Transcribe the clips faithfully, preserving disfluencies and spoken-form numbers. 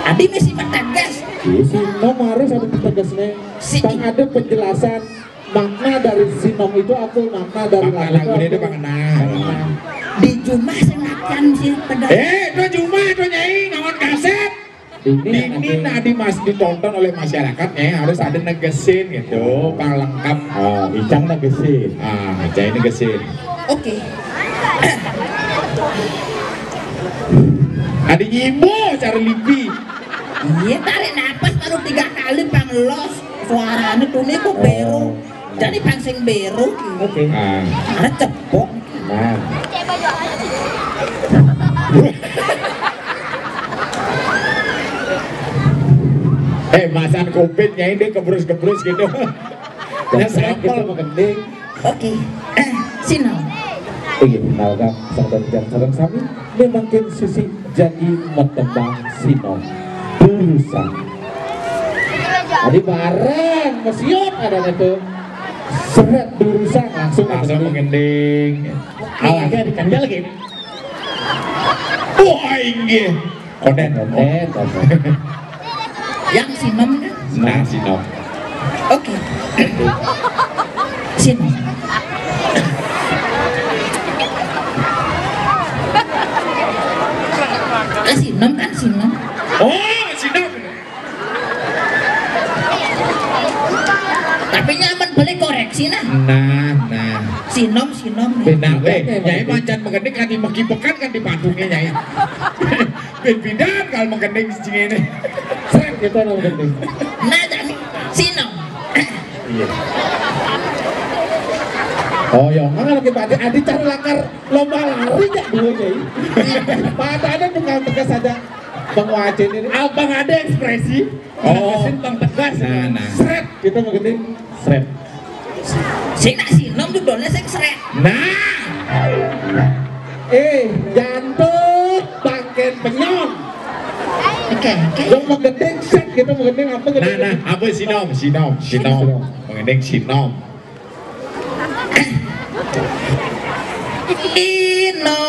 Adi mesti mategas. Iya, sinom harus ada tegasnya. Si- Pang ada penjelasan makna dari sinom itu apa, makna dari makna lagu itu lagu apa? Itu makna. Makna. Di jumah sing latihan si pedas. Eh, itu jumah itu, Nyai, nonton kaset. Ini ini nanti mas ditonton oleh masyarakat, ya, harus ada negesin gitu, pang lengkap. Oh, Icang negesin. Ah, Icang negesin. Oke. Ada nyimbo cara lipi. Iya, tarik napas baru tiga kali, pang los. Suaranya tuh nih kok beru. Oh. Jadi pang sing beru. Oke. Ah. Ada cepok. Nah. Eh, masan covid, Nyai, dia kebrus-kebrus gitu. Ya, sampel. Oke. Eh, sinom. Iya, nalika sareng sami, memangkin sisi jagi matembang sinom. Durusang. Jadi bareng, mesiot ada itu. Seret, durusang, langsung langsung mengending. Awalnya dikenjal gitu. Wah, inggih. Konden. Konden. Yang sinom kan? Nah, sinom. Oke. Sinom. Eh, sinom kan sinom. Oh, sinom. Tapi nyaman boleh koreksi nah. Nah, nah. Sinom, sinom. Benar, eh, Nyai mancan mengenai kan di Meki Pekan kan di Bandungnya, Nyai. Beda kalau mengenai sing ini. Seret gitu, nang gending. Nah, jadi sinom. Iya. Oh, ya, mana lagi Pak Adi, Adi cari lakar lomba lari gak dua, Nyai? Padahal tukang tegas aja. Bang Wajin ini. Abang ada ekspresi. Oh. Tegasin, Bang, tegas. Nah, nah. Seret. Kita mengerti. Seret. Sing nak sinom judulnya sing seret. Nah. Eh, jantung bangken penyong. Oke, oke. Yang mengending set gitu, mengending apa gitu? Nah, nah, apa sinom, sinom, sinom. Sinom. Mengending sinom. Inopura.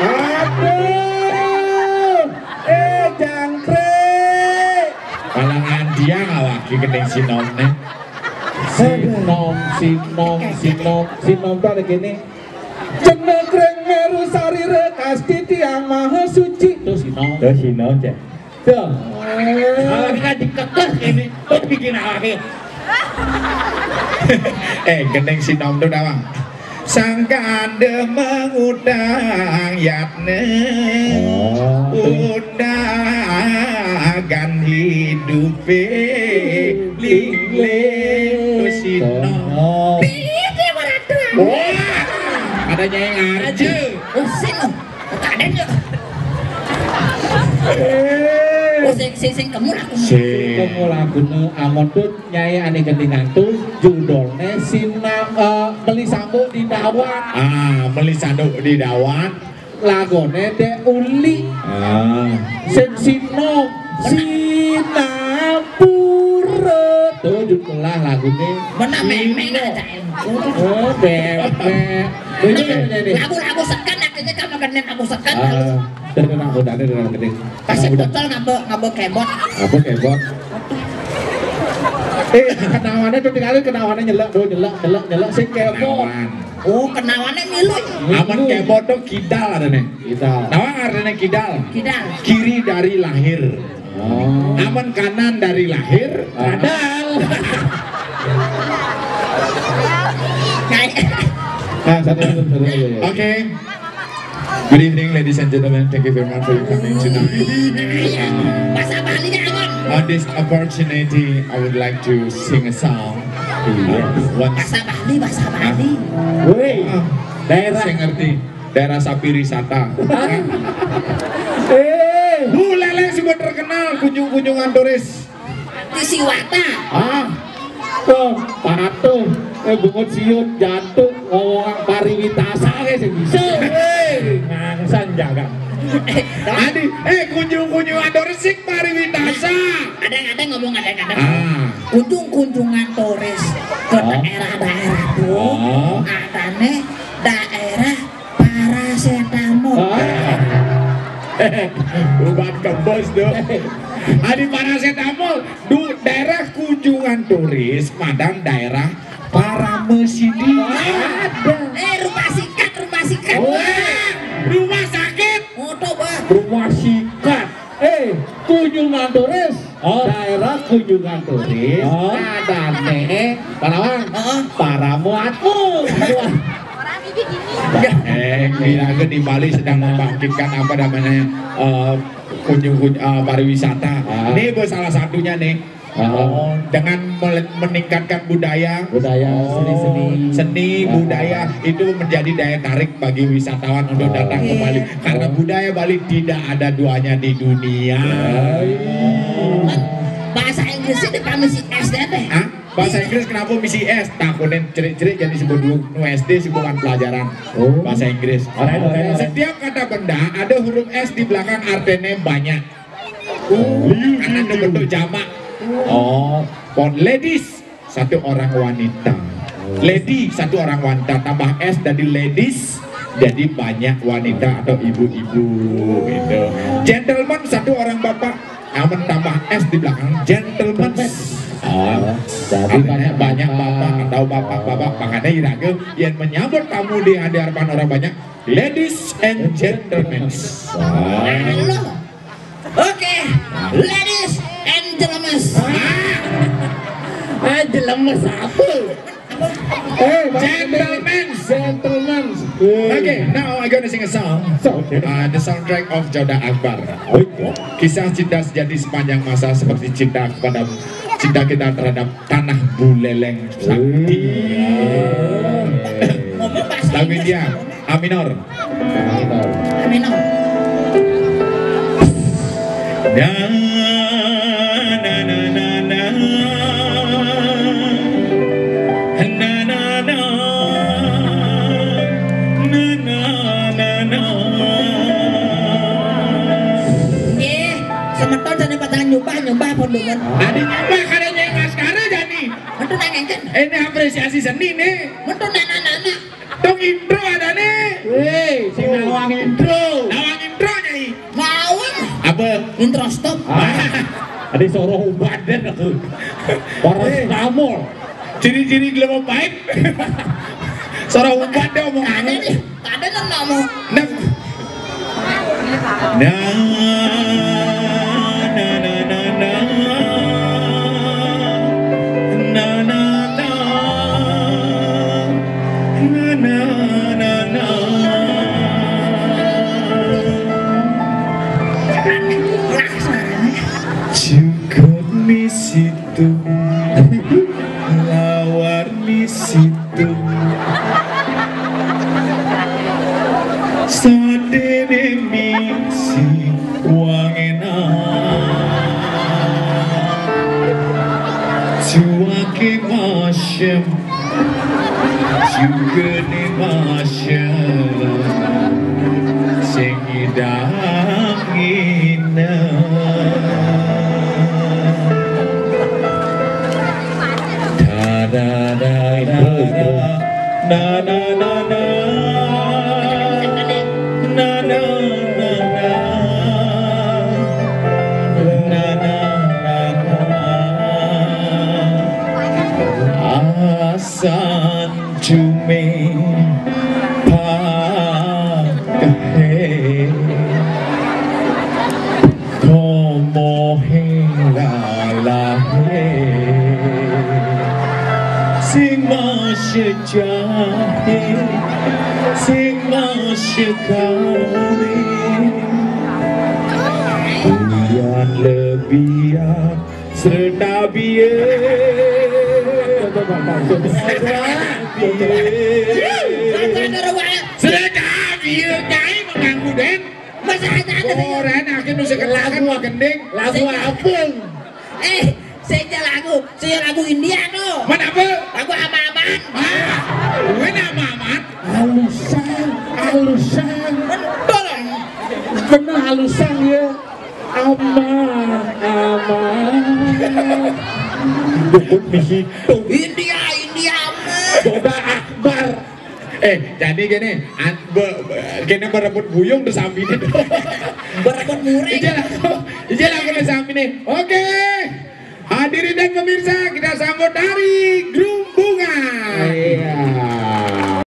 Aduh, eh, jangkrik. Kalangan dia ngawaki gending sinom nih. Sinom, sinom, sinom, sinom tuh ada gini. Cenekreng meru sarira kastiti yang maha suci. Tuh sinom. Tuh sinom, cek. Tuh. Kalau kita dikekeh ini, tuh bikin awake. Eh, gendeng sinom tuh dawang. Sangkanda mengutang yatne. Oh. Undangan hidupe lingling. Tuh sinom. Oh. Piye, Pak Ratu? Wah, ada Nyai Ngarja. Pusing. Kaden yo. Oh, sing, sing, sing kemu lagu. Sing kemu lagune, amun tuh Nyai ane gendingan tuh judulne Sinam, eh, Meli Sanduk di Dawat. Ah, Meli Sanduk di Dawat. Lagune Dek Uli. Ah. Sing sinom, Sinapura. Tuh judul lah lagune. Mana memeng aja. Oh, bebek. Ini kan jadi. Lagu-lagu sekan, akhirnya kamu kena lagu sekan. Ah, terkenal udah ada dalam gede. Kasih botol ngabek, ngabek kebot. Apa kebot? Eh, kenawannya tuh tinggalin, kenawannya nyelak tuh, nyelak, nyelak, nyelak, sing kebot. Kenawan. Oh, kenawannya milu. Aman kebot tuh kidal ada nih. Kidal. Nawang artinya kidal. Kidal. Kiri dari lahir. Oh. Aman kanan dari lahir. Ah. Kadal. Kayak Nah, satu dulu, satu dulu, ya. Okay. Good evening, ladies and gentlemen. Thank you very much for your coming tonight. Bahasa Bali, Aman. On this opportunity, I would like to sing a song. Iya. Uh, once Bahasa Bali, bahasa Bali. Woi, ah, daerah. Saya ngerti. Daerah Sapi Wisata. Eh, Bu Leleng juga terkenal kunjung-kunjungan turis. Di Siwata. Ah, tuh, patuh. Eh, bungut siut, jatuh, ngomong pariwitasa kayak sih bisa. Hei, ngangsan jaga. Adi, eh, kunjung-kunjungan turis sik pariwitasa. Ada-ada ngomong ada-ada. Ah. Kunjung-kunjungan turis ke daerah-daerah tuh. Oh. Katanya daerah parasetamol. Ah. Obat kebos tuh. Adi parasetamol, du, daerah kunjungan turis, madan daerah Paramesidi. Ada. Eh, rumah sikat, rumah sikat. Wah, rumah sakit. Moto, Bah. Rumah sikat. Eh, kunjungan turis. Oh. Daerah kunjungan turis. Oh. Ada nih, Parawang. Heeh. Paramuatmu. Wah. Eh, Iraga di Bali sedang membangkitkan apa namanya, eh, kunjung, kunjung, eh, pariwisata. Ah. Ini, Bos, salah satunya nih. Ah. Oh, dengan mele-, meningkatkan budaya. Budaya, oh, seni-seni. Seni, ah, budaya itu menjadi daya tarik bagi wisatawan untuk, oh, datang ke Bali. Iya. Karena, oh, budaya Bali tidak ada duanya di dunia. Iya. Bahasa Inggrisnya di pamisi S D deh. Hah? Bahasa Inggris kenapa misi S? Takutin cerik-cerik jadi sebut dulu. Nu S D sih bukan pelajaran. Oh. Bahasa Inggris. Alright, alright, alright. Setiap kata benda ada huruf S di belakang, artinya banyak. Oh, karena ada bentuk jamak. Oh, pon ladies, satu orang wanita. Lady, satu orang wanita, tambah S jadi ladies, jadi banyak wanita atau ibu-ibu gitu. Gentleman, satu orang bapak, namun tambah S di belakang, gentleman. Oh, jadi artinya banyak, banyak bapak, bapak atau bapak-bapak. Makanya Iraga yang menyambut tamu di hadapan orang banyak, ladies and gentlemen. Wah. Oke, ladies and gentlemen. Ah, jelemes apa? Eh, gentlemen. Gentlemen. Okay, now I'm gonna sing a song. So, okay. Uh, the soundtrack of Joda Akbar. Oke. Kisah cinta sejati sepanjang masa seperti cinta kepada, cinta kita terhadap tanah Buleleng Sakti. Ngomong bahasa Inggris. Lagu India, A minor. A minor. Na, na, na, na, na. Na, na, na. Na, na, na, na. Nggih, semeton sane patang nyumbah, nyumbah pondongan. Adi nyumbah kada nyai ngaskara jani. Metu nang engken. Ini apresiasi seni nih. Metu nana-nana. Tong intro ada nih. Weh, sing nawang intro. Nawang intro, Nyai. Nawang. Apa? Intro stop. Ah, ada soroh ubadan aku. Parasetamol. Ciri-ciri glema pipe. Soroh ubat deh omong. Ada nih. Ada nang nama. Nah. Na, na, na, na, na. Na, na, na. Na, na, na, na. Cukup misi tu lawar misi tu. Sadene misi wangena. Cuake masem. Jugane masem. Sing ngidang nginem. Da, da, da, da, da. Na, na, na, na. Na, na, na, na. Na, na, na, na. Asan jume pakehe. Komohe lalahe sing masyajahe, sing masyakare. Uyan lebihan serta biye. Serta biye. Serta biye, Nyai mengganggu, Den. Masa ada, ada. Koran akhir nu sekelas lagu gending. Lagu apa? Eh, saya lagu, saya lagu India tuh. Mana apa? Lagu Ama-Aman. Ah, gue nama Aman. Alusan, alusan. Betul. Bener alusan ya. Ama, ama. Dukun di situ. India, India, Ama. Coba Akbar. Eh, jadi gini, an- be- be- kena berebut buyung tuh sambiné. Berebut muring. Ijal aku, ijal aku nih sambiné. Oke. Hadirin dan pemirsa, kita sambut dari grup